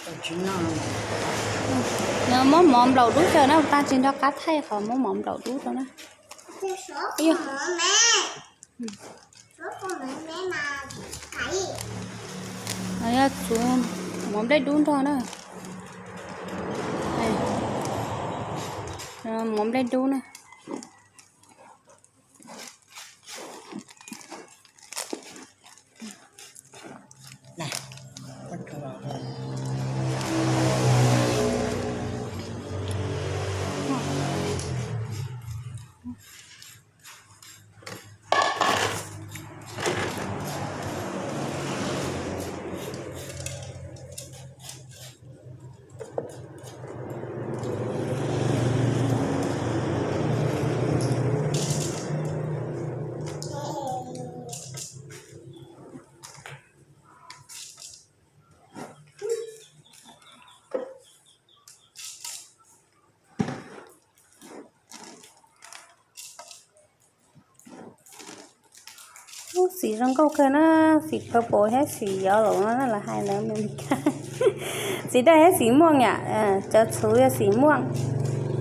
Nws muab mov nplaum dub rau na, tag tsis nrog qab thaij qhov muab mov nplaum dub rau na. Yog tsuav mov nplej dub nrog na. Mov nplej dub na. Lub xim zoo nkauj kawg na, xim purple thiab xim yellow no na, lawv hais ntawd Meskas. Xim daj thiab xim muaj yom, cov txhuv yog xim muaj,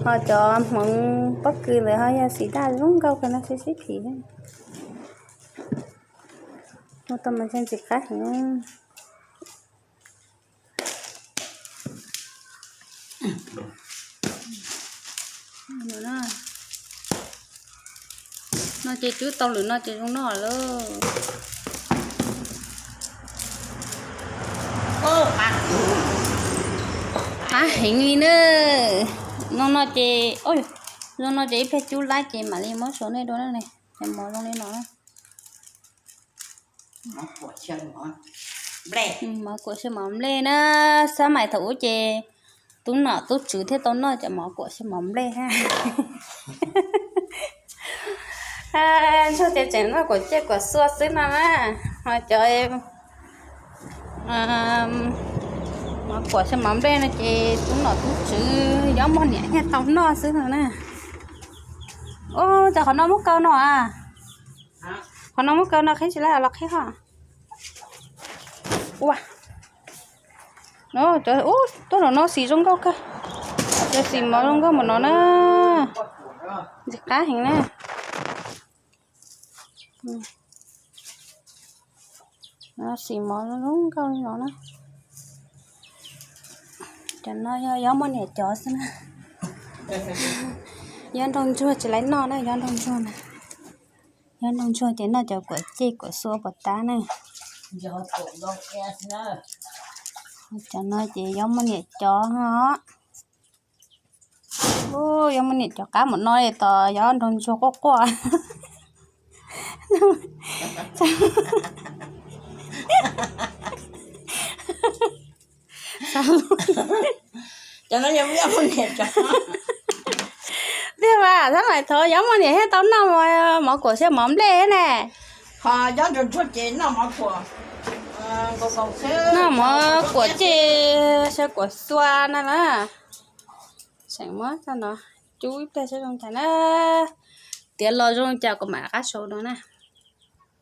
ho cov hmoov pob kws ntawd ho yog xim daj zoo nkauj kawg no, sib sib phim. Muaj tau mas ntxim qab heev. No ces cub tau lwm no ces zoo noj lawm. Qab heev li na. Zoo no ces, zoo no ces ib pliag cub laib ces mam li muab sau nej dua na. Ces mov zoo li no na. Mov kuam xyaw mov nplej na, xab mais thaum ub ces tub nom tub tswv thiaj tau noj cov mov kuam xyaw mov nplej thiab. Ntsuag ces tseem noj kuam ciaj kuam xua xwb no na, ho cov mov kuam xyaw mov nplej no ces tub nom tub tswv yob muaj niam thiaj tau noj xwb no na. Ub, cov qhov no muab kaw no a? Qhov no muab kaw no qhib tsis laib los qhib ho. Ua, cov ub tuaj no no xim zoo nkauj kawg. Cov xim mov zoo nkauj npaum no na, ntxim qab heev na. Xim mov zoo nkauj li no na. Cov no yog yob muaj niam cov xwb na. Yob nraug ntsuag tsis laib noj na, yob nraug ntsuag na. Yob nraug ntsuag ces noj cov kuam ciaj kuam xua puas tab na. Cov no ces yob muaj niam cov os. Yob muaj niam cov qab npaum no tos yob nraug ntsuag quaj quaj. Cov no yog yob muaj niam cov. Tiag mas, xab mais thaum yob muaj niam thiaj tau noj mov kuam xyaw mov nplej thiab ne. Ho yob nraug ntsuag ces noj mov kuam, noj mov kuam ciaj xyaw kuam xua na na. Tseem muab txoj no cub ib pliag seb zoo cas na. Tiav los zoo cas kuv mam rov qab sau dua na.